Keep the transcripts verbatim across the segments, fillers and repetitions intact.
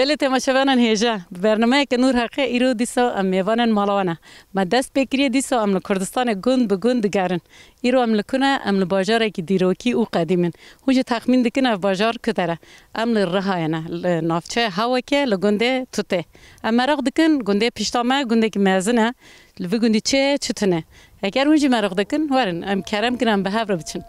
Lê temaşevanên hêja, bi bernameyeke Nûr Heqê îro dîsa em mêvanên mala we ne. Me dest pê kiriye, dîsa em li Kurdistanê gund bi gund digerin. Îro em li ku ne? Em li bajarekî dîrokî û qedîm in. Hûn jî texmîn dikin ev bajar ku der e? Em li Rihayê ne, li navçeya Hewekê, li gundê Tutê. Em meraq dikin, gundê pişta me gundekî mezin e. Li vî gundî çi ye, çi tune? Eger hûn jî meraq dikin, werin, em kerem kin, em bi hev re biçin.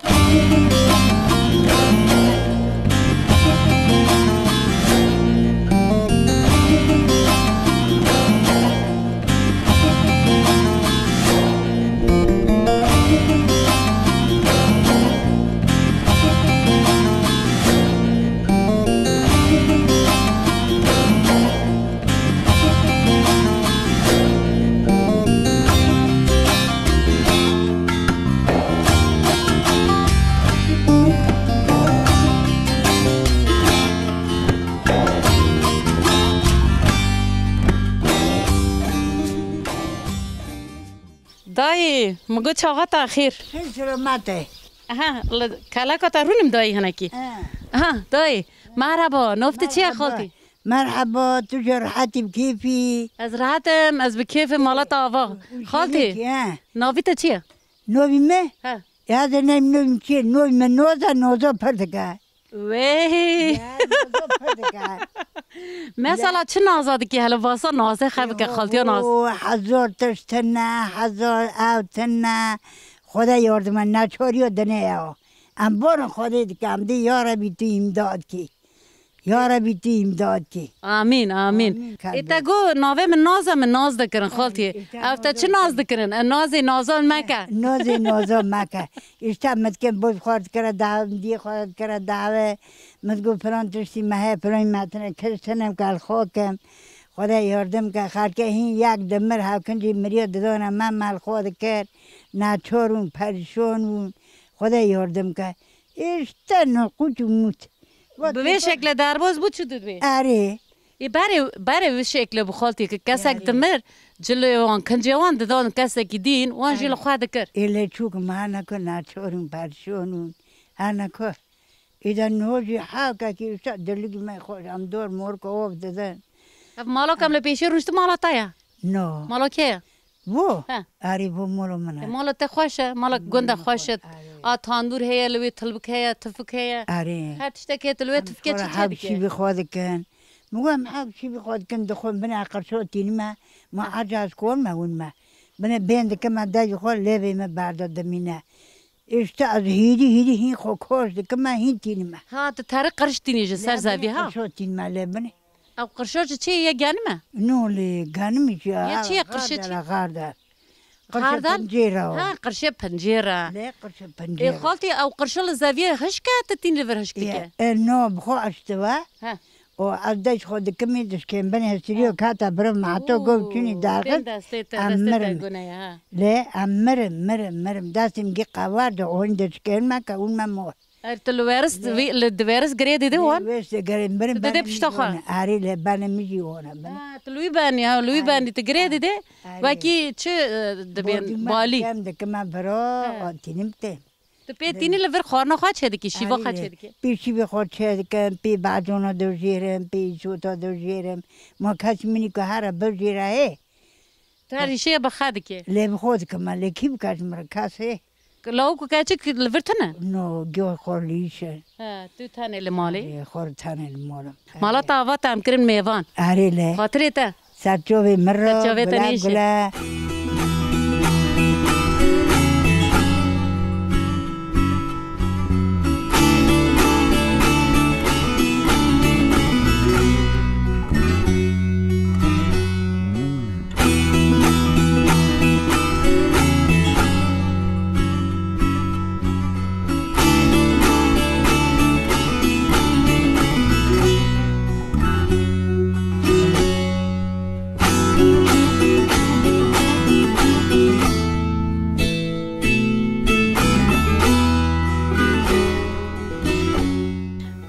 Dayê, min got çaxa te xêr. Hîn selamet e. Aha, li keleka te rûnim dayê hinekî. He. Aha, dayê. Merhaba, nav te çi ye xaltî? Merhaba, tu jî rehetî bi kêfî? Ez rehet im, ez bi kêfim, mala te ava. Xaltî, he, navî te çi ye? Navî me? He. Ya de ne navî çi ye? Navî me Noza, Noza pir dike. Wêy! Ya, Noza pir dike. Mesela çi naza dikî, hele vasa nazê xwe bike, xaltiya naz. O, hezar tişt tune, hezar ew tune. Xweda yardim e, neçariya dinê ye. Em barin Xwedê dike, em dê ya Rebî tu îmdad kî. Ya Rebî tu îmdad kî. Amîn, amîn. Amîn, Ê te kardeş. Got navê min Naz e, min naz dikirin, xaltiyê. Ev te çi naz dikirin? E, nazê nazan meke. Nazê nazan meke. Îşte min dikin, boz xwar dikire dawe, min diyê xwar dikire dawe. Min digot filan tiştî me heye, filan me tine, kes tine, em ke li xwe kim. Xwedê yardim ke, xelke hîn yek dimir, hevkincî miriye didane me, me li xwe dikir. Neçar bûn, perîşan bûn. Xwedê yardim ke. Îşte naqût û mût. Bi vê şekle derbas bû çi dibê? Erê. Ê berê, berê vê şekle bi xaltî ki kesek dimir, cilê wan, kincê wan didan kesekî dîn, wan jî li xwe dikir. Ê lê çûk me hene ku neçar ûn, perşon ûn, hene ku. Îda niho jî hewkekî wisa dilig me xweş, em dor morka ov didin. Ev mala ku em li pêşê rûştin mala te ye? No. Mala kê ye? Bo? He. Erê, bo mala min e. E, mala te xweş e, mala gunda xweş e. Erê. A tandûr heye, li wê tilbik heye, tifik heye. Erê. Her tiştek heye, tu li wê tifikê çi çêdike? Hevşî bi xwe dikin. Min got, em hevşî bi xwe dikin, dixwin binê qirşo tînime, ma aca ez kon me win me. Binê bên dikime, dejî xwe lêvê me berda dimîne. Îşte ez hîrî hîrî hîn xwe koş dikime, hîn tînime. Ha, tu terî qirş tînî ji ser zevî, ha? Qirşo tînime lê binê. Ew qirşa ji çi ye, genim e? No lê, genim jî ya. Ya çi ye qirşê çi? Xarda. Qirşê pencêra. Ha, qirşê pencêra. Lê qirşê pencêra. Ê xaltî, ew qirşa li zeviyê hişk e, tu tîn li vir hişk dike? E, no, bi xwe eştiwe. He. O ez dest xwe dikimî dişkên bin hesiriyo kata biro mato gov çûnî daxist. Em mirin. Lê em mirin, mirin, mirin. Destê min gî qewar de, hûn dişkên me ke hûn me mor. Er tu li weris, li diweris girê didê wan? Weris de girê mirin. Tu didê pişta xwe? Erê lê benê min jî wan e. Ha, tu li wî benî, ha, li wî benî tu girê didê. Wekî çi, e, dibên balî? Kem dikime biro, tînim tê. Tu pê tînî li vir xwarina xwe çêdikî, şîva xwe çêdikî? Pê şîvê xwe çêdikim, pê bacona dojêrim, pê îşota dojêrim. Ma kes minî ku here bijêre hê. Tu her îşê bi xwe dikî? Lê bi xwe dikim, lê kî bike ji min re? Kes hê? Lawik û keçik li vir tune? No, giyo xwe li îş e. He, tu tenê li malê? Ê, xwe tenê li mal im. Mala te ava te em kirin mêvan. Erê lê. Xatirê te. Serçovê min re, gule gule.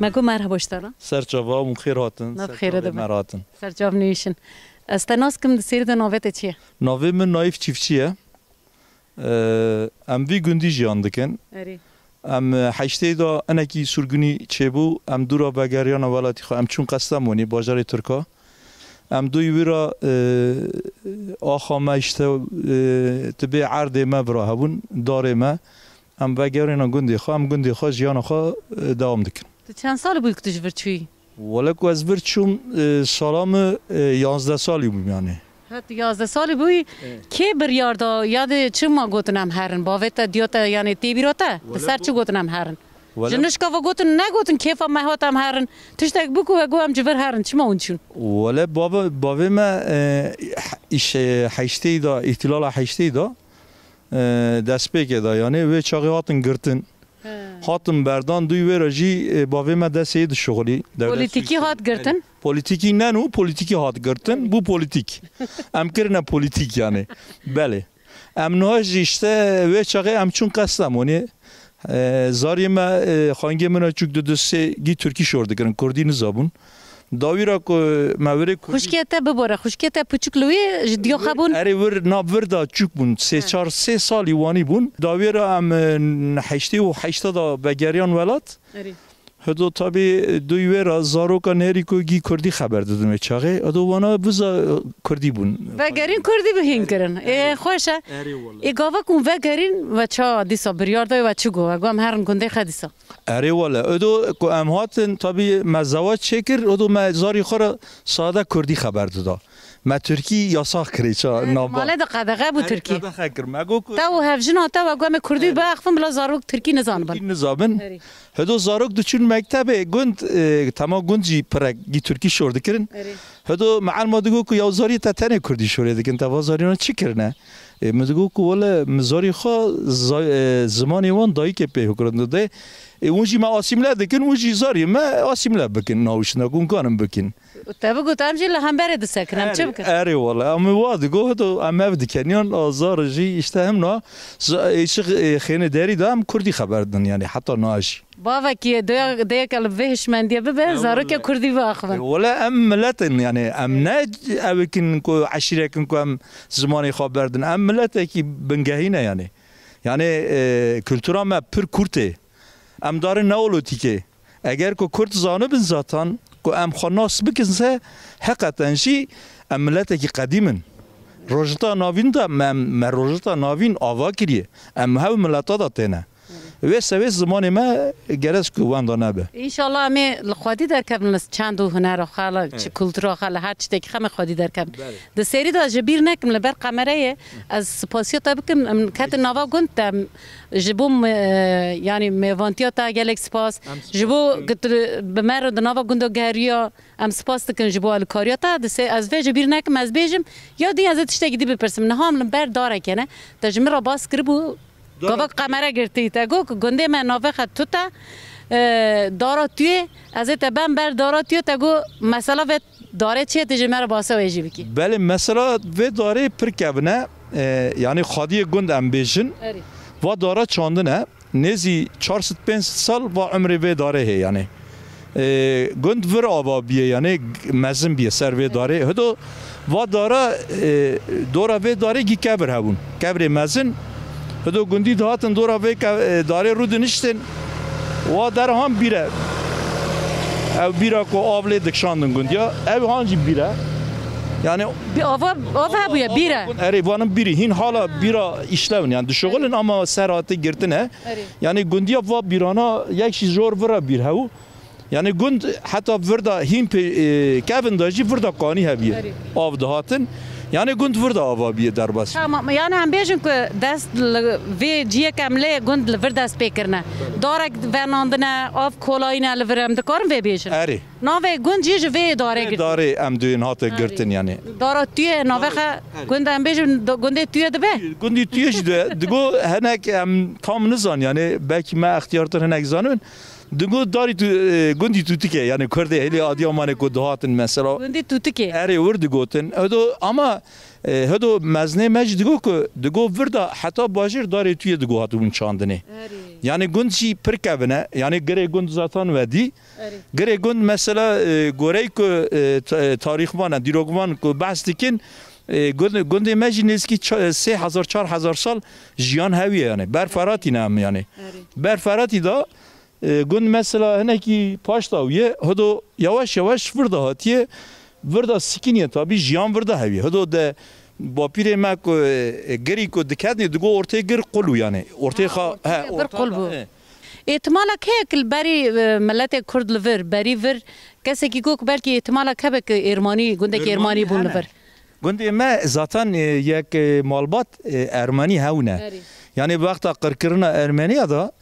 Me got merhaba ji te re. Ser çava hûn xêr hatin. Nav xêre de me hatin. Ser çav nêşin. Ez te nas kim, di sêrî de navê te çi ye? Navê min Naîf Çiftçi ye. Ee, em vî gundî jiyan dikin. Erê. Em, e, heştê de enekî surgunî çêbû, em dûra vegeriyana welatî xwe, em çûn Qestemonê, bajarê Tirka. Em dûyî wî re, e, axa me, işte, e, tibê erdê me vira hebûn, darê me. Em vegeriyana gundê xwe, em gundê xwe, jiyana xwe, e, dewam dikin. Tu çend salî bûyî ku tu ji vir çûyî? Wele ku ez vir çûm, e, sala min, e, yazdeh salî bûm yani. Ha, tu yazdeh salî bûyî. Evet. Kê biryar da, ya de çima gotin em herin? Bavê te, diya te, yani tê bîra te? Li ser çi gotin em herin? Wele Ji nişka ve gotin, negotin kêfa me hat em herin. Tiştek bû ku we got em ji vir herin. Çima hûn çûn? Wele bavê, bavê me, e, îş, e, heştê da, îhtilala heştê da, e, destpêkê da. Yani wê çaxê hatin girtin. He. Hatin berdan, dûyî wê re jî, e, bavê me destê yê dişuxulî. Dewlet Polîtîkî Sûrî hat girtin? Polîtîkî ne nû, polîtîkî hat girtin. Bû polîtîk. Em kirine polîtîk yani. Belê. Em niha jî işte wê çaxê em çûn Qestemonê. E, zariyê me, e, xangê min a çûk du du sê gî Tirkî şor dikirin, Kurdî nizabûn. Dawî ra ku me wêrê Kurdî Xwişkê te bibore, xwişkê te piçik li wî ji diyo xebûn? Erê wir, na vir da çûk bûn. Sê He. çar, sê salî wanî bûn. Dawî ra em, e, heştê û heşta da vegeriyan welat. Erê. Hido tabî dûyî wê ra zaroka nêrî ku gî Kurdî xeber didin wê çaxê. Hido wana biza Kurdî bûn. Vegerîn Kurdî bi hîn kirin. Ê, xweş e. Erê wele. Ê, gava ku vegerîn we ça dîsa biryar dayê we çi got? We got em herin gundê xwe dîsa. Erê wele. Odo ku em hatin, tabî me zewac çêkir, odo me zarî xwe re sade Kurdî xeber dida. Me Tirkî yasax kirê ça Erê, nava. Malê de qedexe bû Erê, Tirkî. Qedexe kir. Me got ku Te û hevjina te we got me Kurdî Erê. biaxivin bila zarok Tirkî nizanibin. Tirkî nizabin. Erê. Hido zarok diçûn mektebê gund, e, tema gund jî pirek gî Tirkî şor dikirin. Erê. Hido mealma digot ku ya zarî te tenê Kurdî şorê dikin, te va zarîna çi kirine? E, min digot ku wele min zarî xwe za-, e, zimanê wan dayikê pê hukirandin de. E, hûn jî me asîmle dikin, hûn jî zarî me asîmle bikin, navişna ku hûn kanin bikin. Te bigot, em jî li hemberê disekin, em çi Erê, bikin? Erê wele, em wa digot, em ev dikeniyan, a zar jî işte hemna, z-, e, şi, e, xênê derî de em Kurdî xeber din, yani heta na jî. Bavekî doya, deyeke li vê hişmendiyê bibe, He, zarokê wele. Kurdî biaxivin. E, wele em milet in, yani em ne ewikin ku eşîrekin ku em zimanê xwe berdin. Em miletekî bingehî ne yani. Yani, e, kultura me pir kurt e. Em darin neolotîkê. Eger ku Kurd zanibin zaten ku em xwe nas bikin se, heqeten jî em miletekî qedîm in. Rojhilta Navîn de me, me Rojhilta Navîn ava kiriye. Em hev mileta de têne. Wê sewê zimanê me gerek ku wenda nebe. Înşallah em ê li xwedî derkevin li çand û hunera xwe, li He. çi kultura xwe, li her tiştekî xwe em ê xwedî derkevin. Belê. Di serî de ji bîr nekim li ber kamereyê ez spasiya te bikim, em ketin nava gund te, em ji bo me-, yanî mêvantiya te gelek spas. Em Ji bo spas dikin. Gi tu bi me re di nava gund de geriya, em spas dikin ji bo alîkariya te. Di se-, ez vê ji bîr nekim, ez bêjim, ya din ez ê tiştekî dî bipirsim. Niha em li ber darekê ne. Te ji min re bas kiribû, Dara gava kamera girtî. Te got ku gundê me navê xwe tut e, e, dara tuyê, ez ê te bem ber dara tuyê, te got mesela vê darê çi ye, tu ji me re basa wê jî bikî. Belê, mesela vê darê pir kevin e, e, yanî xwediyê gund em bêjin. Erê. Va dara çandin e. Nêzî çar sed pênc sed sal va umrê vê darê heye, yanî. E, gund vir ava biye, yanî g-, mezin biye ser vê darê. Hido va dara, e, dora vê darê gî kevir hebûn. Kevirê mezin. Hido gundî dihatin dora vê ke-, e, darê rû diniştin. Wa der han bîre. Ew bîra ku av lê dikşandin gundiya. Ew han jî bîre. Yanî Bir ava, av hebûye, bîre. Erê, vanin bîrî. Hîn hala bîra işlevin. Yani dişuxulin ama ser hatî girtine. Erê. Yani gundiya va bîrana yek jî jor vira bîr hew. Yani gund heta virda hîn pê, e, kevin da jî virda kanî hebiye. Erê. Av dihatin. Yani gund virda ava biye derbas. Tamam. Yani em bêjin ku dest li vê ciyek em lê gund li vir dest pê kirine. Darek venandine, av kolayine li vir em dikarin vê bêjin. Erê. Navê gund jî ji vê darê Vê girtin. Darê em duyên hate Erê. Girtin yani. Dara tuyê navê Darê, xe erê. Gund em bêjin do-, gundê tuyê dibe? Gundî tuyê jî de digo henek em tam nizan yani belkî me extiyartir henek zanin. Digo darî tu, e, gundî tutike yani Kurdê hêlê Adiyamanê ku dihatin mesela. Gundî tutike. Erê wir digotin. Edo ama, e, hedo meznê me jî digo ku digo virda heta bajêr darê tuyê digo hatibûn çandinê. Erê. Yani gund jî pir kevine. Yani girê gund zaten wedî. Erê. Girê gund mesela, e, gorey ku, e, ta-, e, tarîxvan, e, dîrokvan ku behs dikin, E, gund-, gundê me jî nêzîkî ça-, sê hezar, çar hezar sal jiyan hewiye yani. Ber Feratî ne em yani. Erê. Ber Feratî da, e, gund mesela hinekî paşta wî ye, hido yavaş yavaş vir da hatiye, vir da sikiniye tabî, jiyan vir da hewiye. Hido de bapîrê me ku, e, girî ku diketnê digo ortê gir qul û yani. Ortê Ha, xa-, ortê he, gir orta qul da, bû. e. Îhtimala keyek li berî, e, miletê Kurd li vir, berî vir, kesekî got belkî îhtimala kebek Êrmanî, gundek Êrmanî Êrmanî bûn li hene. vir. Gundê me zaten, e, yek, e, malbat, e, Ermenî hewn e. Erê. Yani wexta qirkirina Ermeniya da,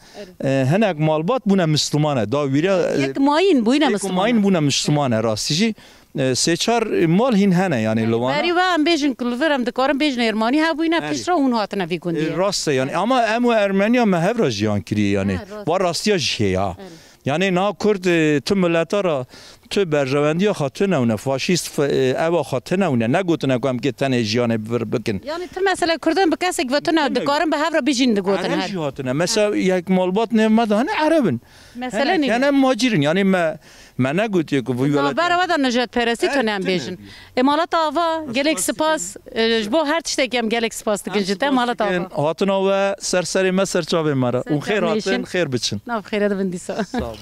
Erê. e, hinek malbat bûne Misliman e. Da wîre, e, Yek mayîn bûne yek Misliman mayîn e. bûne Misliman e rastî jî. E, sê çar mal hîn hene yani li wana. Berî we em bêjin ku li vir em dikarin bêjin Êrmanî hebûyne, Erê. piştre hûn hatine vî gundiyê. E, rast e yani. Ama em û Ermeniya me hev re jiyan kiriye yani. Ha, rast. Wa rastiya jî heye ha. Erê. Yani niha Kurd, e, tu mileta ra, tu berjewendiya xwe tune wine, faşîst f-, e, ewa xwe tune wine, negotine ku em kê tenê jiyanê bi vir bikin. Yani tu mesele Kurdin bi kesek ve tune Tune. dikarin bi hev re bijîn digotin Ereb her. jî hatine. Mesela yek malbat nêv me de hene Ereb in. Mesele Hene, nîne. hene macîr in. Yani me, me negotiye ku vî welat Navbera we de nijadperestî Her tune em tune bêjin. diyor. Ê malata ava, gelek spas. E, ji bo her tiştekî em gelek spas dikin ji te, malata ava. Hatina we ser serê me, ser çavê me re. Ser Û xêr çavê hatin, meşin. xêr biçin. Nav xêre dibin dîsa. Sağ olun.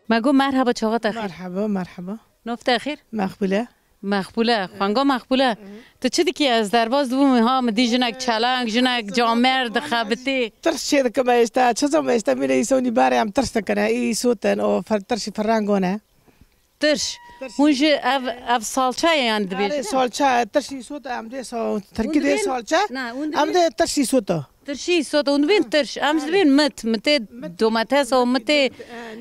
Me got merhaba çawa te xêr? Merhaba, merhaba. Nov te xêr? Mexbûle. Mexbûle, xwenga Mexbûle. Hı. Tu çi dikî? Ez derbas dibûm, ha, min dî jinek çeleng, jinek camer dixebitî. Tirs çê dikime êşte, çi zom êşte mîne îsonî barê em tirs dikine, î îsotin, o fer-, tirşî ferrango ne. Tirş. Tirş. Hûn jî ev, ev salça ye yani dibêjin? Erê, salça, tirşî îsot, em dê sa-, Hûn tirkî dê dibên? salça, Na, hûn em dibên? dê tirşî îsot. Tirşî îsot, hûn dibên tirş. Em ji dibên mit, mitê domates û mitê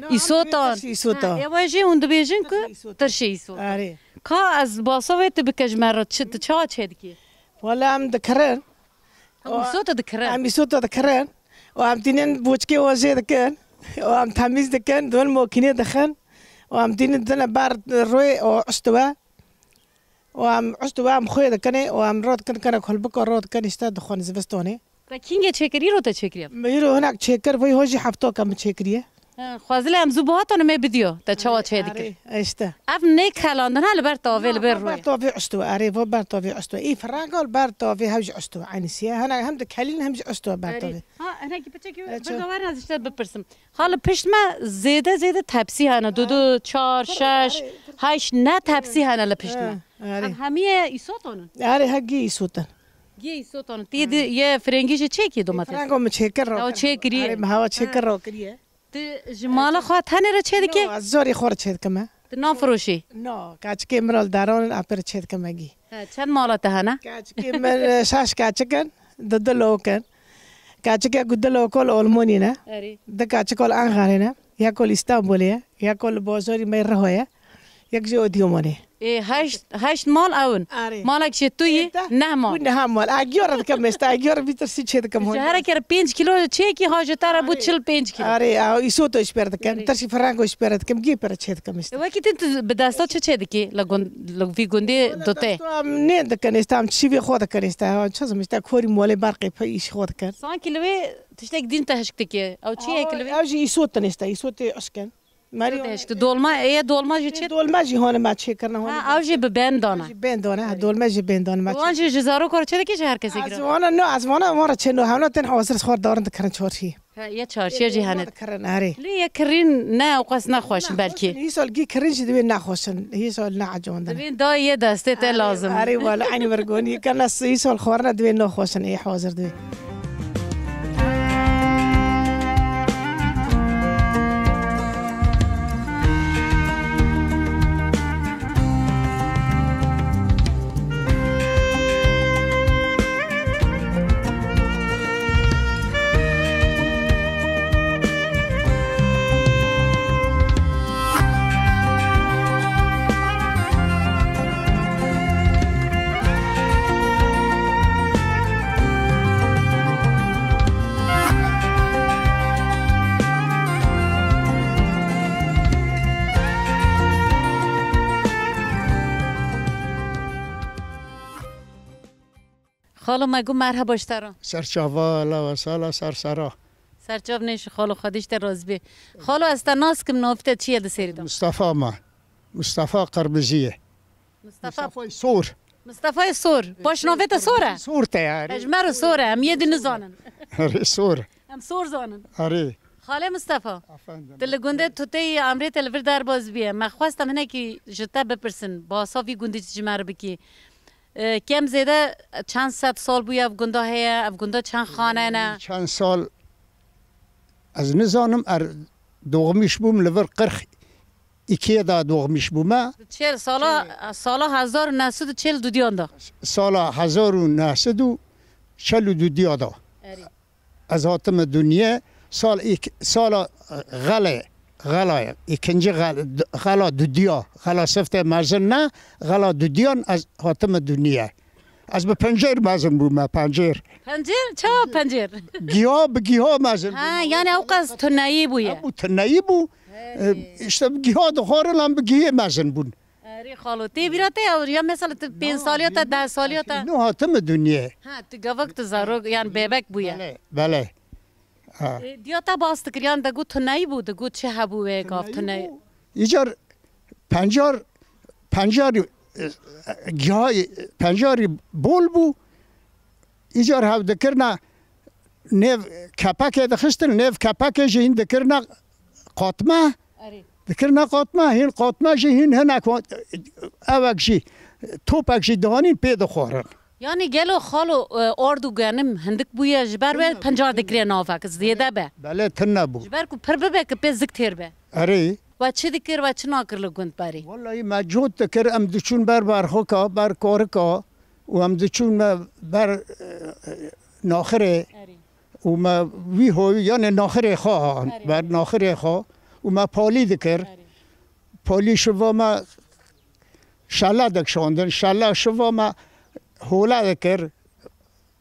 îsotan. Tirşî îsota. Ha, ewa jî hûn dibêjin ku Tirşî îsota. tirşî îsota. Erê. Ka ez basa wê tu bike ji me re çi, tu çawa çê dikî? Wala em dikirin. Em îsota dikirin. Em îsota dikirin. Û em tînin boçkê wan jê dikin. Û em temîz dikin, dibin mokînê dixin. Û em tînin dine ber rûyê û uşt we. Û em uşt we em xwê dikinê û em ro dikin, kene kulbika ro dikin, îşte dixwin zivistonê. Te kîngê çêkir, îro te çêkiriye? Min îro hinek çêkir, vay ho jî heftoka min çêkiriye. He, xwezile em zû bihaton me bidiyo, te çawa çê dikir? Erê, erê, işte. Ev nêkelandin ha li ber tavê, li ber rûyê. Ber tavê uşt we, erê, vo ber tavê uşt we. Î feranga li ber tavê hev jî uşt we, eynî siye. Hinek hem dikelîn hem jî uşt we ber tavê. Erê. Ha, hinekî piçekî E, çi? birda were ez ji te bipirsim. Ha, li pişt me zêde zêde tepsî hene. Du, du, çar, şeş, heşt, ne tepsî hene li pişt me. E, erê. Ev hemiye îsotan in? Erê, he gî îsotan. Gî îsotan in. Tê di ye firengî jî çêkî domates? Firengo min çêkir ro. Ew çêkiriye. Erê, min hewa çêkir ro kiriye. Tu ji mala xwe tenê re çê dikî? No, ez zorî xwe re çê dikim e. Tu nafiroşî? No, keçikê min re li daran in, apê re çê dikim e gî. He, çend mala te hene? Keçikê min, e, şeş keçik in, di di lok in. Keçikek ku di loko li Olmonî ne. Erê. Di keçiko li Ankarê ne. Yeko li Îstanbulê ye. Yeko li bozorî me Riho ye. Yek jî Odîomonê. Ê, heşt, heşt mal ew in. Erê. Malek jî tu yî, Êta? neh mal. Wî neha mal. Agiyora dikim êsta, agiyora vî tirsî çê dikim. Ji hon. Hereke re pênc kilo çêkî ha ji te re bû Erê. çil pênc kilo. Erê, ew îsoto ji pê re dikim. Erê. Tirşî firango ji pê re dikim. Gê pê re çê dikim êsta. E, wekî tu, tu bi desta çi çê dikî? Li gund-, li vî gundê dotê. Desta em nê dikin êsta, em çîvê xwe dikin êsta. Çi zim êsta, korî molê berqê pê îş xwe dikin. Sankî li wê tiştek dîn te hişk dikî. Ew çi ye ki li wê? Ew jî îsotin êsta, îsotê uşkin. Marî Te hişk, dolma, ê, dolma jî çi? Dolma jî hone me çêkirine, hone Ha, ew jî bi bendana. Jî bendane, ha, dolma jî bendane me Wan çêkir. jî ji zarok re çê dikî ji her kesê Ez giran? vana no, ez vana wan re çê no, hewna tên hazir xwar darin dikirin çarşî. Ha, ye çarşiye jî hene. Dikirin, erê. Lê ye kirîn ne, ew qas ne xweş in belkî. Hîsal gî kirîn jî divê ne xweş in, hîsal ne econdin. Divê da ye destê te lazim. Erê, wala, eynî vergonî, kana hîsal xwarine divê ne xweş in, ê hazir divê. Xalo, me got merheba ji te re. Serçava, lawa sala, sersera. Serçav neşi xalo, Xwedê ji te razî bê. Xalo, ez te nas kim, navê te çi ye di serî de? Mustafa me. Mustafa Qirmizî ye. Mustafa. Mustafayê Sor. Mustafayê Sor. Baş navê te Sor e? Sor te ye, erê. Ji me re Sor e, em yê di nizanin. Erê, Sor. Em Sor zanin. Erê. Xalê Mustafa, efendim, tu li gundê Tuteyî, emrê te li vir derbas bûye. Me xwest em hinekî ji te bipirsin. Basa vî gundî ji me re bikî. E, kem zêde çend sed sal bûye ev gunda heye? Ev gunda çend xane ne? Çend sal ez nizanim, er doğmuş bûm li vir qirx ikiyê de doğmuş bûme. Çel sala, sala hezar û neh sed û çel û dudiyan da. Sala hezar û neh sed û çel û dudiya da. Erê. Ez hatime dinyê, sal ik-, sala, e, xelê, xela, ikinci xel-, d-, xela dudiya, xela sifte mezin ne, xela dudiyan ez hatime dinyê. Ez bi pencêr mezin bûme, pencêr. Pencêr? Çawa pencêr? Giha bi giha mezin bûme. Ha, yani ew qas tuneyî bûye. Ew tuneyî bû. Erê. E, işte bi giha dixwarin em bi gihê mezin bûn. Erê xalo, tê bîra te ya, ya mesela tu pênc saliya te, deh saliya te? No, hatime dinyê. Ha, tu gavak tu zarok, yan bebek bûye. Belê, belê. Ha. E, diya te bas dikir, yan de got tuneyî bû, de got çi hebû wê gav tuneyî? Îcar pencar, pencarî, e, giha, pencarî bol bû. Îcar hev dikirna nêv kepekê dixistin, nêv kepekê jî hîn dikirna qatme. Erê. Dikirina qatma, hîn qatma jî hîn hinek wa-, ewek jî, topek jî dihanîn pê dixwarin. Yani gelo xalo, e, ard û genim hindik bûye, ji ber wê pencar dikirê navek zêde be? Belê, tune bû. Ji ber ku pir bibe, ki pê zik têr be. Erê. We çi dikir, we çi nakir li gund berî? Wellahî me cot dikir, em diçûn ber berxika, ber karika û em diçûn me ber, e, naxirê. Erê. Û me wî hoyî, yanê naxirê xwe han, erê, ber naxirê xwe û me palî dikir. Erê. Palî şiva me şele dikişandin, şele şiva me hole dikir.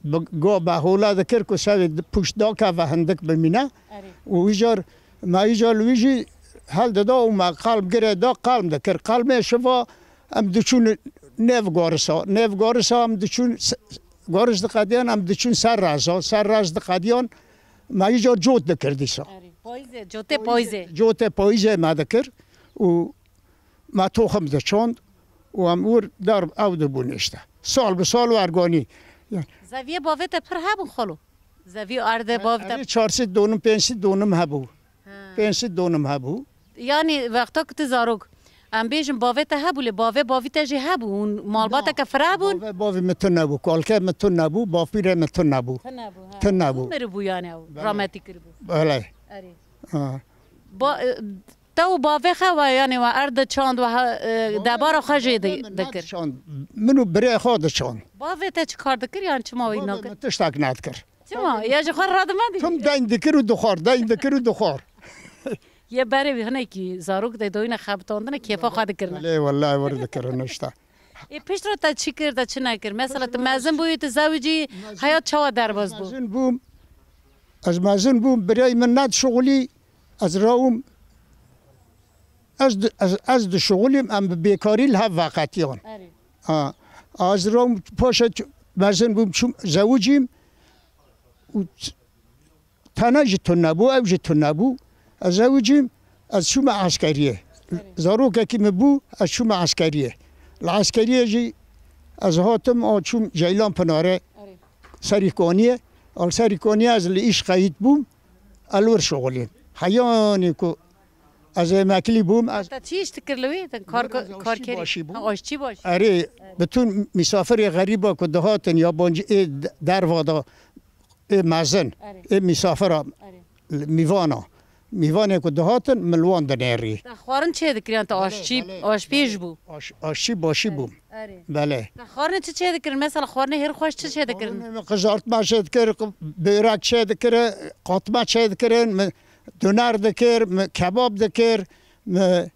Bi go me hole dikir ku serê di pûşt dakeve hindik bimîne. Erê. Û îcar me îcar li wî jî hel dida û me qelm girê da, qelm dikir. Qelmê şiva em diçûn nêv gorisa. Nêv gorisa em diçûn se-, Goriş diqediyan, em diçûn ser reza, ser rez diqediyan, me îcar cot dikir dîsa. Erê, payîzê, cotê payîzê. Cotê payîzê me dikir û me toxim diçand û em wir der ew dibûn işte. Sal bi sal werganî. Zeviyê bavê te pir hebûn xalo? Zevî erdê bavê te? Erê, çar sed donim, pênc sed donim hebû. Ha. Pênc sed donim hebû. Yanî wexta ku tu zarok, em bêjin bavê te hebû, lê bavê bavî te jî hebû, hûn malbateke fireh bûn? Bavê bavî min tune bû, kalkê min tune bû, bavpîrê min tune bû. Tune bû, ha. Tune bû. Zû miribû yani ew, belê, rahmetî kiribû. Belê. Erê. Ha. Ba-, e, te û bavê xwe, yanî we erd diçand, we ha-, e, debara xwe jê di-, dikir? Bavê min nediçand, min û birê xwe diçand. Bavê te çi kar dikir, yan çima wî nakir? Bavê min tiştek nedikir. Çima? Ya ji xwe radimandî? Tim deyn dikir û dixwar, deyn dikir û dixwar. Ye berê wî hinekî zarok de doyine xebitandine kêfa xwe dikirine. Lê wellahî wir dikirin işte. Ê pişt re te çi kir, te çi nekir? Mesela tu mezin bûyî, tu zewicî, heyat çawa derbas bû? Mezin bûm, ez mezin bûm, birayê min nedişuxulî, ez rawim, ez di-, ez, ez dişuxulîm, em bi bêkarî li hev veqetiyan. Erê. Ha. Ez rawim paşa ç-, mezin bûm, çûm, zewicîm û ç-, Tene jî tune bû, ew jî tune bû. Ez zewicîm, ez çûme eskeriyê. Erê. Zarokekî min bû, ez çûme eskeriyê. Li eskeriyê jî ez hatim, a çûm Ceylan Pinarê, erê, serî kaniyê. Al serî kaniyê ez li îş qeyît bûm, ez li wir şixulîm. Heyanî ku ez êmeklî bûm, ez... Te çi îş dikir li wî? Te kar, kar kerî? Aşçî başî bû. Ha, aşçî başî. Erê, erê, bütün misafirê xerîba ku dihatin yabancî ê de-, derva da, ê mezin, erê, ê misafira, erê, mîvana. Mîvanê ku dihatin, min li wan dinêrî. Te xwarin çê dikir, yan te... Belê, aşçî, belê, aşpêj, belê, bû? Aş-, aşçî başî bûm. Erê. Belê. Te xwarinê çi çê dikirin? Mesela xwarinê hêr xweş çi çê dikirin? Xwarinê min qizartma çê dikir, börek çê dikir, qatma çê dikirin, min döner dikir, min kebab dikir, min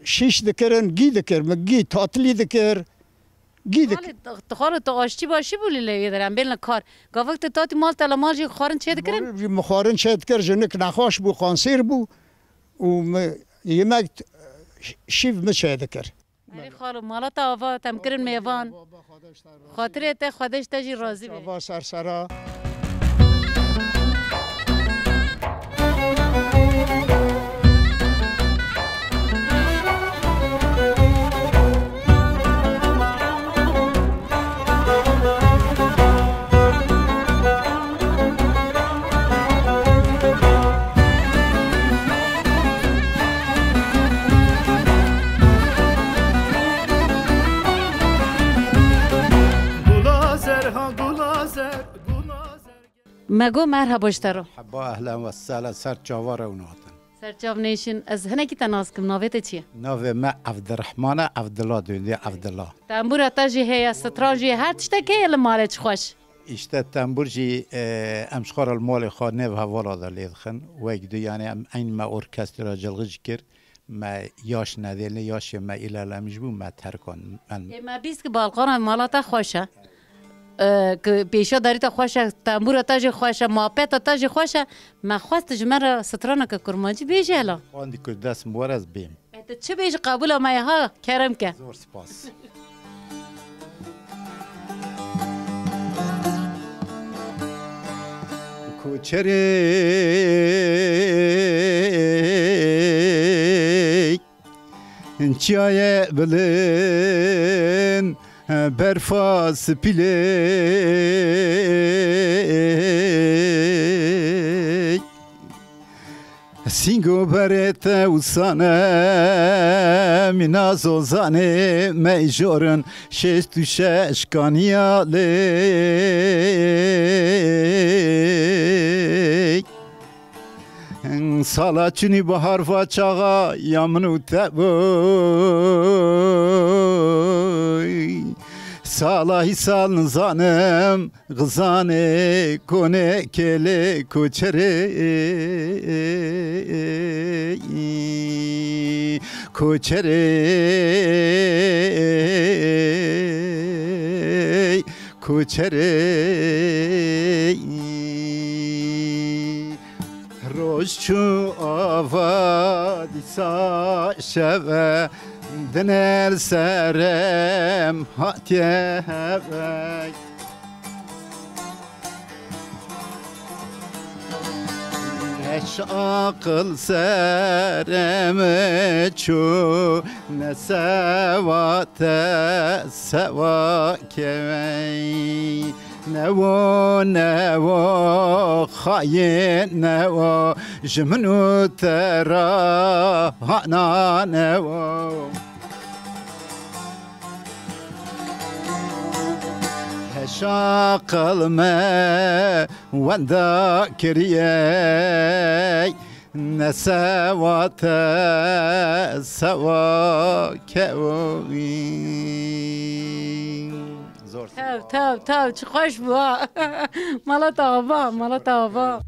şîş dikirin, gî dikir, min gî tatilî dikir, gî dik- Xalê, tu, tu xalo, tu aşçî başî bû li lê wê derê, em bên li kar. Gavik tu tatî mal te li mal jî xwarin çê dikirin? Mal jî min xwarin çê dikir, jinik nexweş bû, kansêr bû û min yemek, şîv min çê dikir. Erê xalo, mala te ava, te em kirin mêvan. Xatirê te, Xwedê ji te jî razî be. Çava sersera. Gula zer ha, gula zer, gula zer. Me got merhaba ji te re. Heba, ehlen ve sehlen, ser çava re hûn hatin. Ser çav nêşin. Ez hinekî te nas kim, navê te çi ye? Navê me Evdirehman e, Evdila, dûndê Evdila. Tembûra te jî heye, stran jî heye, her tiştek heye li malê, çi xweş. Îşte tembûr jî, e, em ji xwe re li malê xwe nêv hevala de lê dixin. Wek du, yanî em eyn me orkestra cilxî jî kir. Me yaş nedê, lê yaşê me îlerlemiş bû, me terkan. Em Ê me bîst ki balkona mala te xweş e. E, ki pêşa darî te xweş e, tembûra te jî xweş e, mapeta te jî xweş e. Me xwest ji me re straneke kurmancî bêjî hela. Xwendî ku dest min were ez bêm. E, tu çi bêjî qebûla me ye ha, kerem ke. Zor spas. Koçerê çiyayê bilind, berfa spîlê. Sîngo berê te û sane, mîna zozanê me jorin, şêst û şeş kaniya lê. Sala çûnî bahar va çaxa ya min û te bû. Sala hî sal nizanim, Xizanê konê kêlê koçerê, koçerê, koçerê. Roj çû ava dîsa şeve, dinêr serem hatiye heve. Neş aqil serem çû, ne sewa te sewa kevey. Newo, newo, xayê newo, ji min û te re hana newo. Heşa qil me wenda kiriye, ne sewa te sewa kewî. Zor. Tev, tev, tev, çi xweş bû ha. Mala te ava, mala te ava.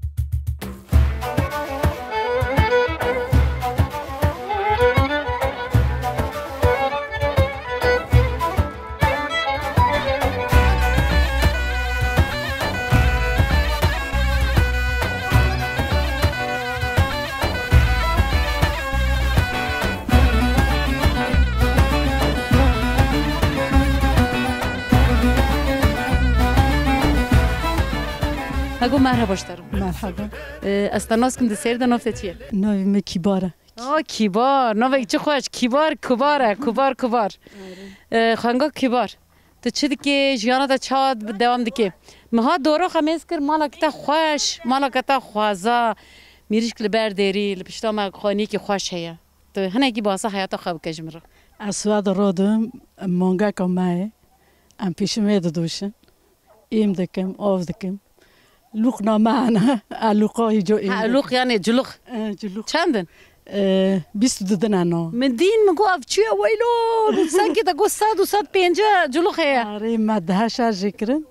Hego, merhaba ji te re. Merhaba. Ee, ez te nas kim, di sêr de nav te çi ye? Navê me Kîbar e. Aa, Kîbar, navek çi xweş. Kîbar, Kubar e, Kubar, Kubar. Ee, xwenga Kîbar. Tu çi dikê, jiyana te çawa dewam dikê? Min ha doroxa mêz kir, maleke te xweş, maleke te xweza, mîrîşk li ber dêrî, li pişta me xaniyekî xweş heye. Tu hinekî basa heyata xwe bike ji min re. Ez siwed rodim, mangeka me ye. Em pêşî wê didoşin. Êm dikim, av dikim. Lûqna me hene. E, lûqa hîco êm Ha, dikim. Lûq yani culuk. E, culuk. Çend in? E, bîst û du din hene. Min dîn min got ev çi ye weylo? Min sengê de got sed û sed pêncî culuk heye. Arê me dehe şer jê kirin.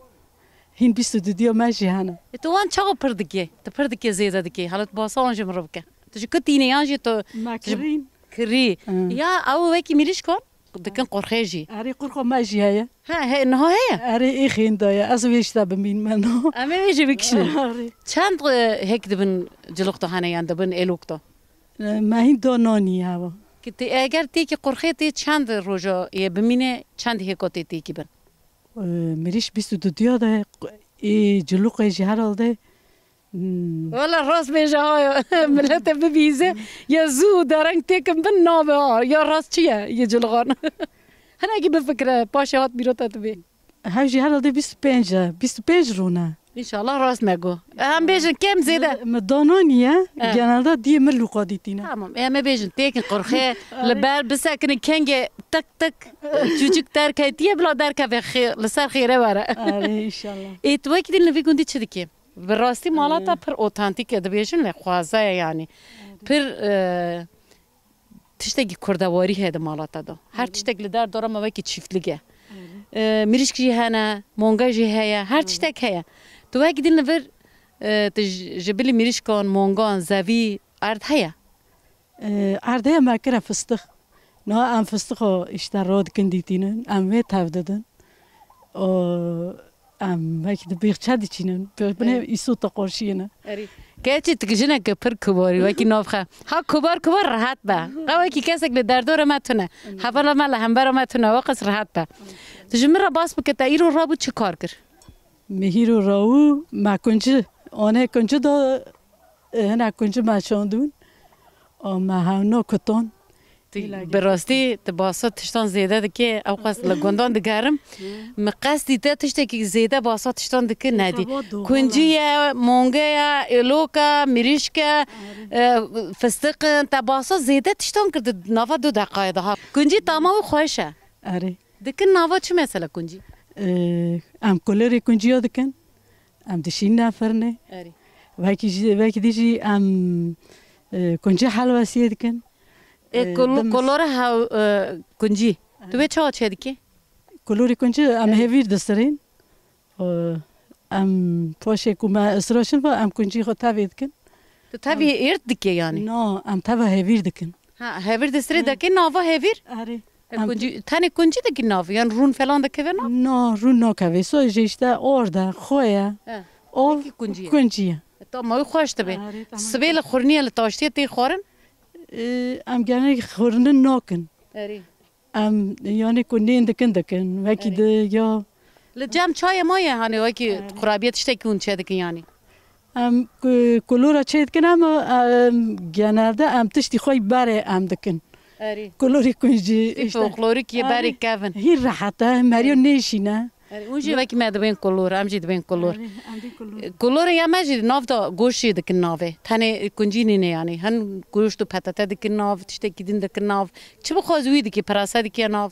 Hîn bîst û du diya me jî hene. E, tu wan çawa pir dikê? Tu pir dikê, zêde dikê. Hala tu basa wan ji min re bike. Tu ji ku tînê yan jî tu Me tu ji kirîn. Kirî. Hı. Ya ew wekî mîrîşk wan? Dikin qurxê jî. Erê, qurxa me jî heye. He, he, niha heye? Erê, êxên de ye. Ez wê ji te bimînim, no. Em ê wê jî bikişînin. Erê. Çend, e, hêk dibin cilok de hene yan dibin êlok de? E, me hîn da nanî hewa. Tê, eger têkî qurxê tê çend roja yê bimîne, çend hêka tê têkî bin? Ee, Mirîş bîst û duduya de, ê cilûqê jî herhalde, hmm. Wala rast bêje ha, milete bibîze, ya zû dereng têkin bin nabe ha, ya rast çi ye, yê cilixan? Hinekî bifikire, paşê hat bîro te dibê. Hev jî herhalde bîst û pênc e, bîst û pênc rûne. Înşallah rast me got. Em bêjin kêm zêde. Me, me dananî ye, he. Genelde diyê min lûqa dîtîne. Tamam, em ê bêjin têkin qurxê, li ber bisekinin kengê tik tik, çûçik derketiye, bila derkeve xê-, li ser xêre were. Erê, înşallah. Ê, tu wekî din li vî gundî çi dikî? Bi rastî mala te pir otantîk e, dibêjin lê xwaze ye yanî. Pir, e, tiştekî kurdewarî heye di mala te de. Her tiştek li derdora me wekî çîftlik e. E, mirîşk jî hene, monga jî heye, her tiştek heye. Tu wekî din li vir, e, tu ji, ji bilî mirîşkan, mongan, zevî, erd heye? E, erd heye, me kire fistix. Niha em fistixo îşte radikin dîtînin, em wê tev didin. O, em wekî di bêxçe diçînin, bi-, binê îsota qorşiyê ne. Erê. Keçî tu jineke pir kubar î, wekî navxe. Ha kubar kubar rehet be. Qe wekî kesek li derdora me tune. Hevala me li hembera me tune, weqas rehet be. Tu ji min re bas bike te îro rabû çi kar kir? Me hîro rabû me kunci, anê kunci da, e, hinek kunci me çandûn. A me hewna kutan. Tu bi rastî tu basa tiştan zêde dikê, ew qas li gundan digerim. Min qestî te tiştekî zêde basa tiştan dike nedî. Kuncî ye, monge ye, êlok e, mirîşk e, e, fistiq in. Te basa zêde tiştan kir di nava du deqayê de ha. Kuncî tama wî xweş e. Erê. Dikin nava çi mesela kuncî? Ee, em kulorê kunciya dikin. Em dişînine firnê. Erê. Wekî jî, wekî dî jî em, e, kuncî helwesiyê dikin. E, Ee, kul-, dimis- kulora hew-, e, kuncî. Tu wê çawa çêdikî? Kulorê kuncî em hêvîr disirîn. Ee, em paşê ku me isroşin va em kuncî xwe tevê dikin. Tu tevî êrd dikê yanî? No, em teva hêvîr dikin. Ha, hevir di sirê dekê nava hevir? Erê. E, em kuncî, tenê kuncî dikî nav, yan rûn falan dikeve nav? No, rûn nakeve. So jê işte orada, xoye. He. O kuncî ye. Kuncî ye. E, tamam, xweş dibe. Erê, tamam. Sibê li xurniye li taştiyê tê xwarin? E, em genellikle xurinin nakin. Erê. Em, yani ku nên dikin, dikin. Wekî di ya. Li cem çayê ma ye, hani wekî qurabiye tiştekî hûn çêdikin yani? Em ku-, kulora çêdikin ama, em, genelde em tiştî xwe berê em dikin. Erê. Kulorî ku jî işte folklorîk yê berê kevin. Hîn rehet e, meriyo nêşîne. Erê, hûn jî wekî me dibên kulor, em jî dibên kulor. Erê, em dibên kulor. Kulorê ya me jî nav da goşt jî dikin navê. Tenê kuncî nîne yani. Hin goşt û petete dikin nav, tiştekî din dikin nav. Çi bixwaz wî dikî, pirase dikî nav.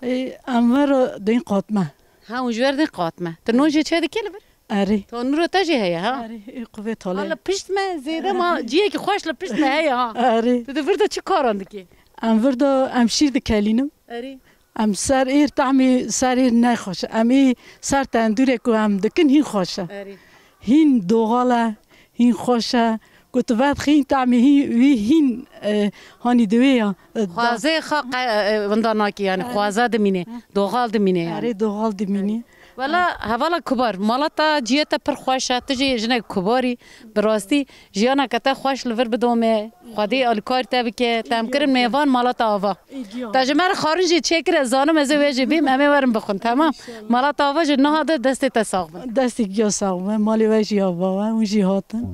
Ê, em ver din qatme. Ha, hûn ji ver din qatme. Tu non jê çê dikî li vir? Erê. Tanûra te jî heye, ha? Erê, ê quvê talê. Ha, li pişt me zêde ma ciyekî xweş li pişt me heye, ha. Erê. Tu di vir de çi karan dikî? Em vir de em şîr dikelînim. Erê. Em ser êr, tahmî ser êr ne xweş e. Em ê ser tendûrê ku em dikin hîn xweş e. Erê. Hîn doğal e, hîn xweş e. Ku tu vedixî hîn tahmî hîn, wî hîn, e, hanî di wê ya, e, da- Xwazê xwe qe-, e, winda nakî yani, xwaza dimîne, doğal dimîne yani. Erê, doğal dimîne. Wela hevala kubar, mala te ciyê te pir xweş e, tu jî jinek kubarî, bi rastî jiyaneke te xweş li vir bidome. Xwedê alîkarî te bike. Te em kirin mêvan mala te ava. Te ji me re xwarin jî çêkir, ez zanim ez ê wê jî bîm, em ê werin bixwin, temam? Mala te ava ji niha de destê te sax bin. Destê giya sax be, malê we jî ava we, hûn jî hatin.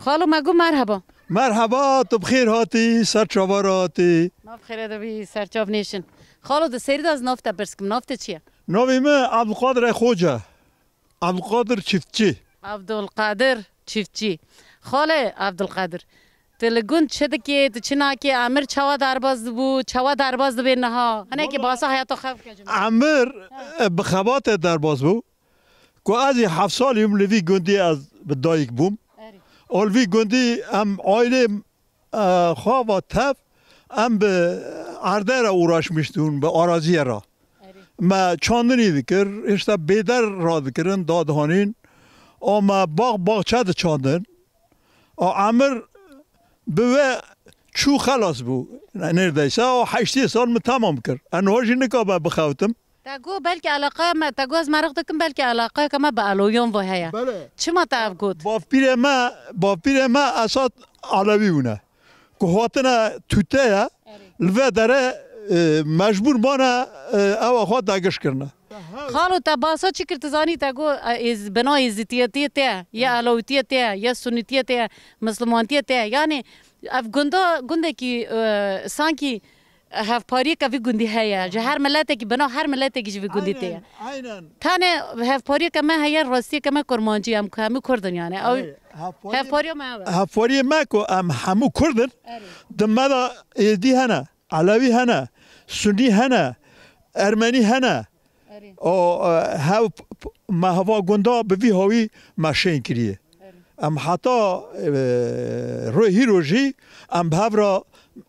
Xalo, me got merheba. Merheba, tu bi xêr hatî, ser çava re hatî. Nav xêre de bî, serçav nêşin. Xalo, di serî de ez nav te pirs kim, nav te çi ye? Navê min Abdulkadir e Xoce. Abdulkadir Çiftçi. Abdulkadir Çiftçi. Xalê Abdulkadir, tu li gund çi dikê, tu çi nakê, emir çawa derbas dibû, çawa derbas dibe niha? Hinekî basa heyata xwe bike ji min. Emir, e, bi xebatê derbas bû. Ku ez ê heft salî bûm li vî gundî ez bi dayik bûm. Erê. Ol vî gundî em aîlê e, xava tev, em bi erdê re uğraşmıştun, bi araziye re. Erê. Me çandinî dikir, işte bêder radikirin, dadihanîn. A me bax, baxçe diçandin. A emir bi we çû xelas bû. Neredeyse o heştê sal min tamam kir. Eno jî nika me bixewtim. Te got belkî eleqeya me, te got ez meraq dikim belkî eleqeyeke me bi Alewiyan ve heye. Bele. Çima te ev got? Bavpîrê me, bavpîrê me esas Alewî bûne. Ku hatine tûte ye, Erê. Li vê dere, e, mecbûr mane, e, ewa xwe dagiş kirine. Xalo te basa çi kir, tu zanî te got, e, êz-, bina êzîtiyetiyê te ye, ye Alewîtiyê te ye, ye Sunîtiyê te ye, Mislimantiyê te ye. Yanî ev gunda, gundekî, e, sankî hevpariyeke vî gundî heye. Ji her miletekî, bina her miletekî ji vî gundî tê ye. Aynen, aynen. Tenê hevpariyeke me heye, rastiyeke me kurmancî, em hemû kurd in yani. Ew Erê, hevpariyê hevpariya me ew e. Hevpariyê me ku em hemû kurd in, Erê. Di me de êzidî hene, elewî hene, sunî hene, ermenî hene. Erê. O, e, hev, p-, p-, me heva gunda bi vî hawî me şên kiriye. Erê. Em heta, e, roj hîro jî em bi hev re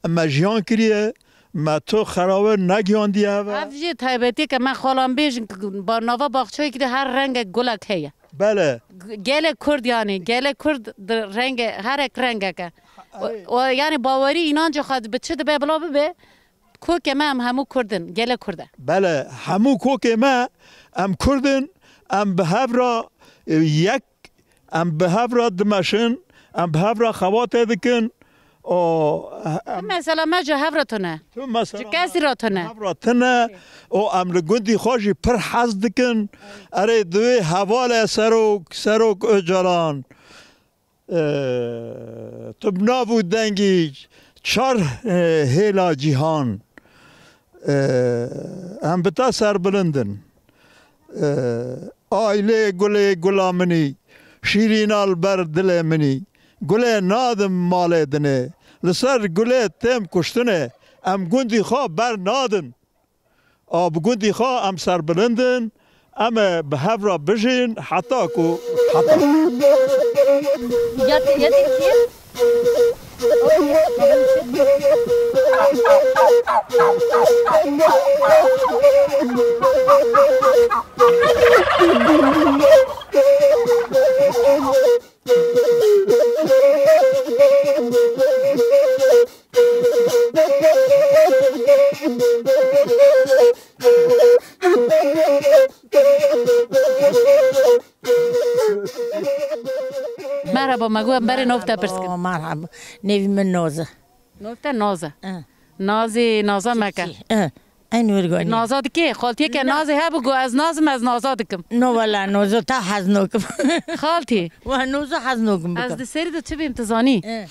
me jiyan kiriye, me tu xerawe negiyandiye hev e. Ev jî taybetiyeke me xalan bêjin, ba-, nava baxçeyekî de her rengek gulek heye. Bele. G-, gelê Kurd yani, gelê Kurd di renge, herek rengek e. O, Erê. O, yani bawerî, înancê xwe bi çi dibe bila bibe, Kokê me em hemû kurd in, gelê kurd e. Bele, hemû kokê me em kurd in, em bi hev re, e, yek, em bi hev re dimeşin, em bi hev re xebatê dikin. O, em Mesela me ji hev re tune. Tu mesela Ji kesî re tune. Hev re tune. O, em li gundî xwe jî pir hez dikin. Erê, divê hevalê serok, serok Ocalan. E, tu bi nav û dengî çar, e, hêla cîhan, e, em bi te serbilind in. E, aylê gulê gula min î, şîrîna li ber dilê min î, gulê nadim malê dinê, li ser gulê têm kuştinê, em gundî xwe ber nadin. A bi gundî xwe em serbilind in, em ê bi hev re bijîn heta ku heta. Ya te, ya te kî? Merhaba, me got em berê nav te pirs kin. Merhaba, merhaba. Nêvî min Noz e. Nav te Naz e. Eh. Nazê, naza meke. Çiçî, eh. Eyn werganî. Naza dikê, xaltiyeke Nazê hebû, got ez Nazim, ez naza dikim. No wala, Nozo ta hez nokim. Xaltî. Wa Nozo hez nokim bika. Ez di serî de çi bêm, tu zanî? Eh.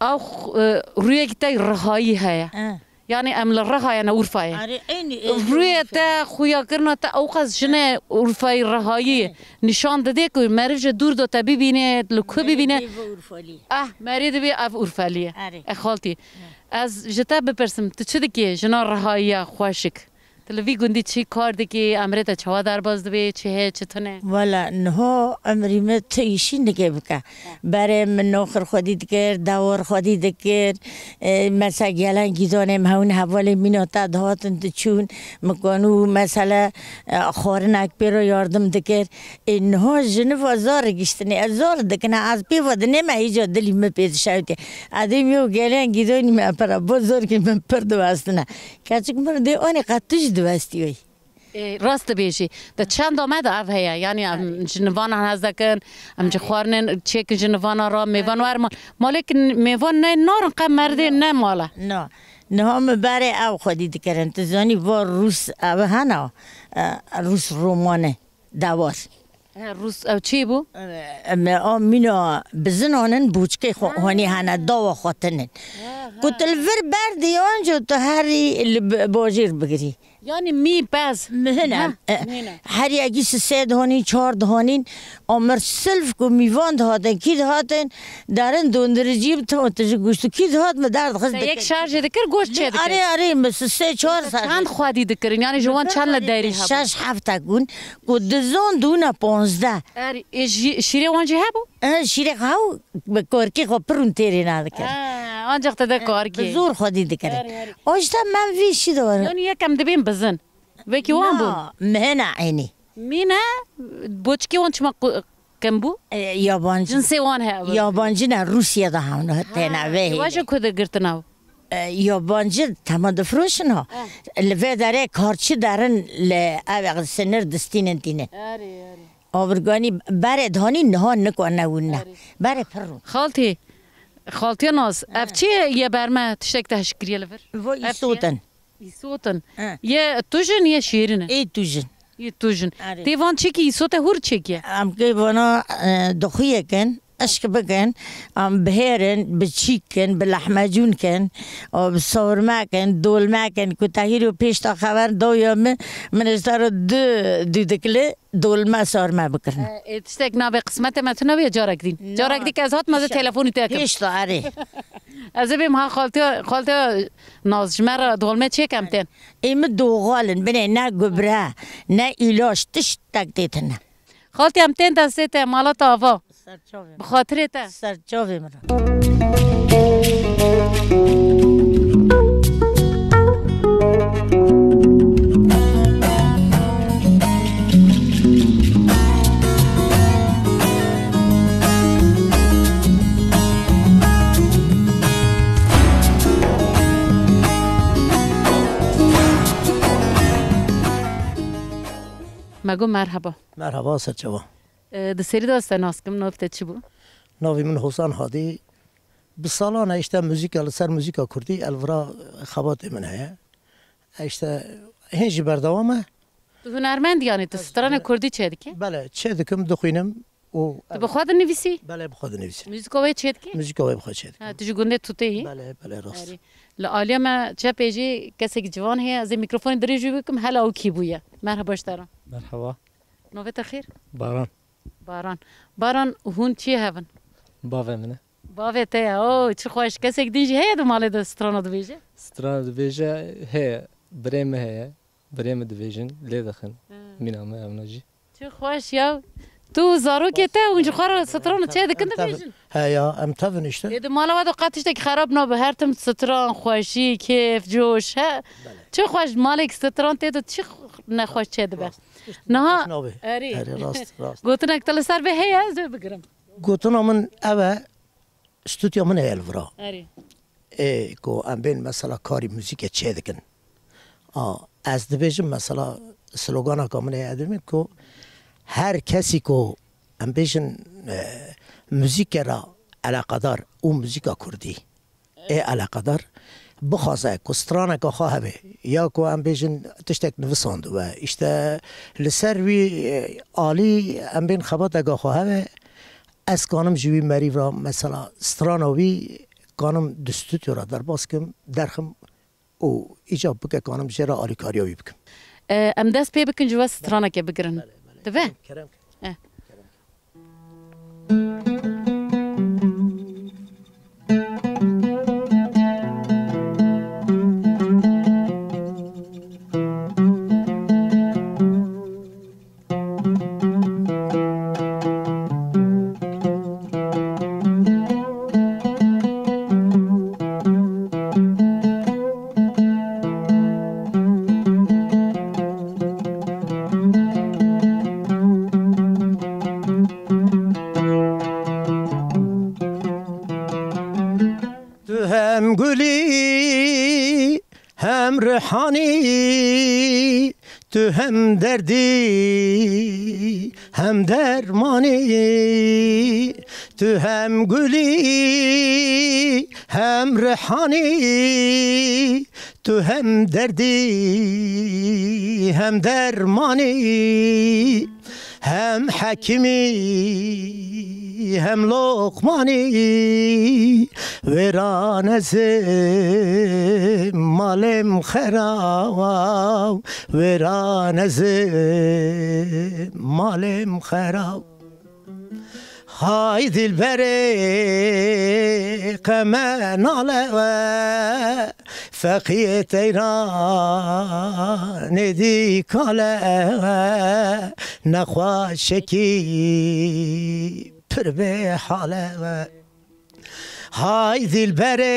Ew x-, e, rûyekî te rihayî heye. Eh. Yani em li Rihayê ne, Urfayê. Arê, eynî, eynî Rûyê Urfa. Te, xuyakirina te ewqas jine Urfayî, Rihayî Eh. nîşan dide ku meriv ji dûr de te bibîne, li ku bibîne. Merê dê ve Urfalî. Ah, merê dibê ev Urfalî ye. Arê. E xaltî. Eh. Ez ji te bipirsim, tu çi dikê jina Rihayî ya xweşik? Tu li vî gundî çi kar dikî? Emrê te çawa derbas dibê? Çi heye, çi tune? Wela niha emrî me tu îşî nike bike. Berê min noxir xwedî dikir, dawar xwedî dikir. E, mesela gelen gîdonê me hewin hevalê mîna te dihatin diçûn. Min kanû mesela, e, xwarinek pê re yardim dikir. Ê niha jiniva zar giştinê. Ez zar dikine, ez pê ve dinême hêca dilî min pê dişewtê. Edê min yew gelen gîdonî me pira, bo zor kî min pir diwestine. Keçik min dê anê qet tu jî diwestî wê. Ê, rast dibêjî. De çenda me de ev heye. Yani em Erê. ji nivana hez dikin, em ji Erê. xwarinên çêkin ji nivana re, mêvan Erê. wer ma-, malê ki n-, mêvan ne narin qe merdê No. ne mala. No. Niha min berê ew xwedî dikirin. Tu zanî va Rûs ev hena, e, Rûs romane, dawar. He, Rûs ew çi bû? E, me a mîna bizinan in, boçikê xwe Ha. hanî hene, dawa xwe tinin. Ha, ha. Ku tu li vir berdî, anco tu herî li b-, bajêr bigirî. Yani mî pez. Mihine. Ha, E, mihine. Her yekî sisê dihanîn, çar dihanîn, amir silf ku mîvan dihatin, kî dihatin, derin dondiricî bi tu, tu ji goşt û kî dihat mi derdixist Te yek dikir. şarjê dikir, goşt çê dikir. Arê, arê, mi sisê çar Te ser. Çend xwedî dikirin? Yani ji wan çend li derî hebû? Şeş heft e kun, ku dizon dûne ponzdeh. Er, e, jî-, şîrê wan jî hebû? E, şîrê xwe hew bi korkî xwe pirûn têrê nadikir. Ha. Ancak te de kar Bi kê. zor xwedî dikirin. Erê, erê. O işte men vî şî de werim. Yani yekem dibên bizin. Wekî wan bûn. Na, mihena eynî. Mîne, boçikê wan çima qu-, kem bû? E, yabancı. Cinsê wan heye. Yabancı ne, Rûsya da hewna têne vê Wa hêle. ji ku de girtina? E, yabancı tema difroşin ha. Eh. Li vê derê karçi derin li ev sinir distînin tînin. Erê, erê. Avirganî berê danî niha nikwa newin ne. Erê. Berê pir rûn. Xaltî, xaltiya Naz, ev çi ye berme tiştek te hişk kiriye li vir? Vo Ev çi ye? îsotin. Îsotin. He. Ye tujin ye şêrin e? Ê tujin. Ye tujin. Erê. Tê van çêkî îsote hûr çêkiye? Em kê vana, e, dixuyekin, eşk bikin, em bihêrin, bi çîk kin, bi lehmecûn kin, o bi sawirme kin, dolme kin, ku te hîro pêş de xeber dawiya min, min ji te re du dûdikli dolme sarme bikirin. E, e, tiştek nabe qismete me tune bûye carek dîn. Na, Carek dî ke ez hatime ez ê inşallah. telefonî te kim. Pêş de erê. Ez ê bêm ha xaltiya, xaltiya Naz ji me re dolme çêkem tên. Ê min doxal in, binê ne gubre, ne îlaç, tiştek tê tine. Xaltiya em tên destê te, mala te ava. Serçavê Bi min. xatirê te. Serçavê min. Me got merheba. Merhaba, serçava. E, di serî de ez te nas kim, nav te çi bû? Navê min Hozan Hadî. Bi salan e, işte, muzîka, li ser muzîka kurdî elvira xebatê min heye. E, işte, hên jî berdewam e. Tu hunermend, yanî tu stranê kurdî çêdikî? Belê, çêdikim, dixwînim û Tu bi xwe dinivîsî? Belê, bi xwe dinivîsim. Muzîka wê çêdikî? Muzîka wê bi xwe çêdikim. Ha, tu ji gundê Tutê yî? Belê, belê, rast. Erê. Li aliyê me çepê jî kesekî ciwan heye, ez ê mîkrofonê dirêj wî bikim, hela ew kî bûye. Merheba ji te re. Merhaba. Navê te xêr? Baran. Baran. Baran, hûn çiyê hev in? Bavê min e. Bavê te ye. Oo, çi xweş. Kesek din jî heye di malê de strana dibêje? Strana dibêje heye. Birê min heye. Birê min dibêjin, lê dixin. Hı. Mîna me evna jî. Çi xweş ya. Tu û zarokê te hûn ji xwe re strana çê dikin, dibêjin? He ya, em tevin işte. Ê, di mala we de qet tiştekî xerab nabe. Her tim stran, xweşî, kêf, coş. He. Belê. Çi xweş, malek stran tê de çi nexweş çê dibe. Rast. Niha, Rast nabê. Erê. Erê, rast, rast. Gotinek te li ser vê heye, ez ê bigirim. Gotina min ev e, stûdya min heye li vira. Erê. Ê, ku em bên mesela karî muzîkê çê dikin. A, ez dibêjim mesela sloganaka min heye, dibêjim ku her kesî ku em bêjin, e, muzîkê re eleqedar û muzîka kurdî, ê eleqedar bixwaze ku straneka xwe hebe, ya ku em bêjin tiştek nivisandibe, îşte li ser wî, e, alî em bên xebateka xwe hebe, ez kanim ji wî merîv re mesela strana wî kanim di stûdyo re derbas kim, derxim û îcab bike kanim jê re alîkariya wî bikim. E, em dest pê bikin ji we straneke bigirin. Belê, belê. Dibe? Kerem, kerem. Eh. Tu hem gulî, hem rihanî, tu hem derdî, hem dermanî. Tu hem gulî, hem rihanî, tu hem derdî, hem dermanî. Hem hekimî, hem loqmanî, wêran ez im, malê min xeraw, wêran ez im, malê min xeraw. Hay dilberê qeme nale we, feqiyê teyranê dî kale we, nexweşekî pir bê hale we. Hay dilberê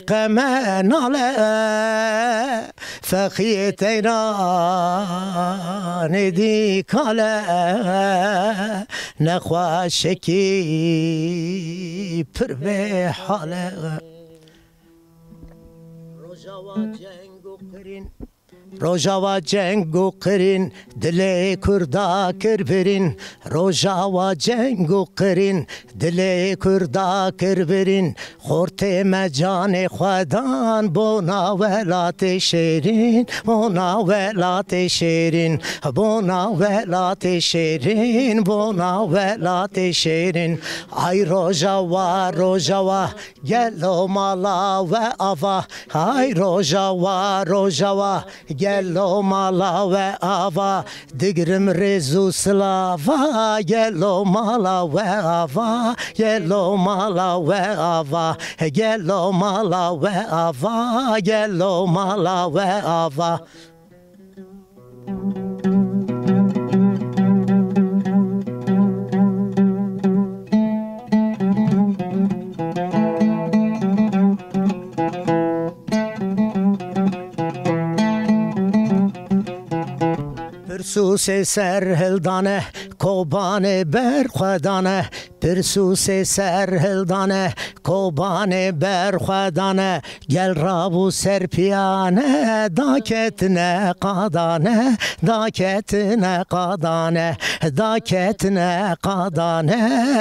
qeme nale, fexiyê teyranê dî kale, nexweşekî pir bê hale. Rojava ceng û qirîn. Rojava ceng û qirîn, dilê Kurda kir birîn. Rojava ceng û qirîn, dilê Kurda kir birîn. Xortê me canê xwe dan, bona welatê şêrîn, bona welatê şêrîn, bona welatê şêrîn, bona welatê şêrîn. Ay Rojava, Rojava, gelo mala we ava, hay Rojava, Rojava, gelo mala we ava, digirim rêz û silava, gelo mala we ava, gelo mala we ava, gelo mala we ava, gelo mala we ava. Pirsûsê ser hildane, Kobanê ber xwe dane, pirsûsê ser hildane, Kobanê ber xwe dane, gel rabû ser piyane, daketine qadane, daketine qadane, daketine qadane,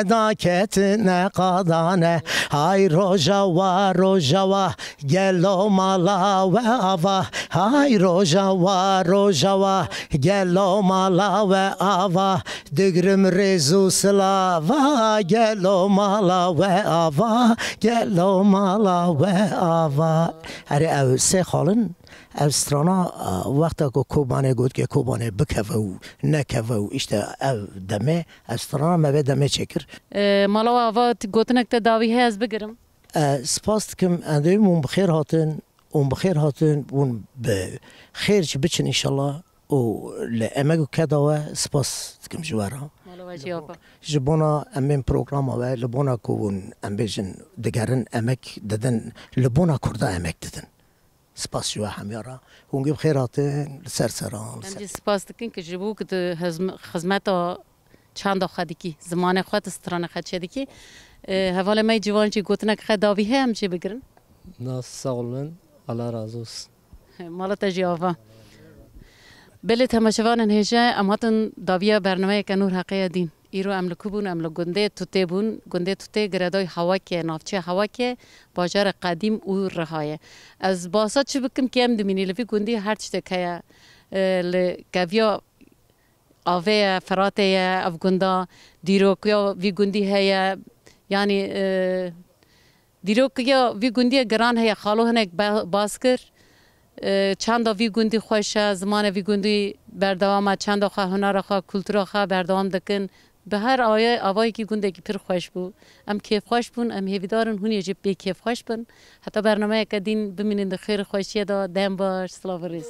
daketine qadane. Hay Rojava, Rojava, gelo mala we ava, hay Rojava, Rojava, gelo mala we ava, digirim rêz û silava, gelo mala we ava, gelo mala we ava. Erê ew sê xalin, ev strana, e, wexta ku Kobanê got ke Kobanê bikeve û nekeve û îşte ev demê, ev strana me vê demê çêkir. E, mala we ava, t-, gotinek te dawî heye ez bigirim. E, spas dikim, endeyim hûn bi xêr hatin, hûn bi xêr hatin, hûn bi xêr jî biçin înşallah û li emek û keda we spas dikim ji we re. Mala we jî ava. Ji bona em bên programa we, li bona ku hûn, em bêjin, digerin emek didin, li bona Kurda emek didin. Spas ji we hemiya re. Hûn gî bi xêr hatin, li ser seran, li Em ser jî spas dikin ku ji bo ku tu hizm-, xizmeta çanda xwe dikî, zimanê xwe, tu stranê xwe çêdikî. E, hevalê me yê ciwan jî gotinek xwe dawî heye, em jê bigirin. Na, sağ olun, Allah razı olsun. Mala te jî ava. Belê temaşevanên hêje, em hatin dawiya bernameyeke Nûr Heqê ye dîn. Îro em li ku bûn? Em li gundê Tutê bûn. Gundê Tutê girêdayî Hewakê ye, navçeya Hewakê, bajarê qedîm û Riha ye. Ez basa çi bikim, kêm dimînî, li vî gundî her tiştek heye. E, li keviya avê ye, Firatê ye, ev gunda, dîrokiya vî gundî heye. Yanî, e, dîrokiya vî gundiyê giran heye, xalo hinek ba-, bas kir. E, çanda vî gundî xweş e, zimanê vî gundî berdewam e, çanda xwe, hunera xwe, kultura xwe berdewam dikin. Bi her aye-, avayekî gundekî pir xweş bû. Em kêfxweş bûn, em hêvîdar in hûn ê jî pê kêfxweş bin. Heta bernameyeke dîn bimînin di xêr û xweşiyê de. Dem baş, silav û rêz.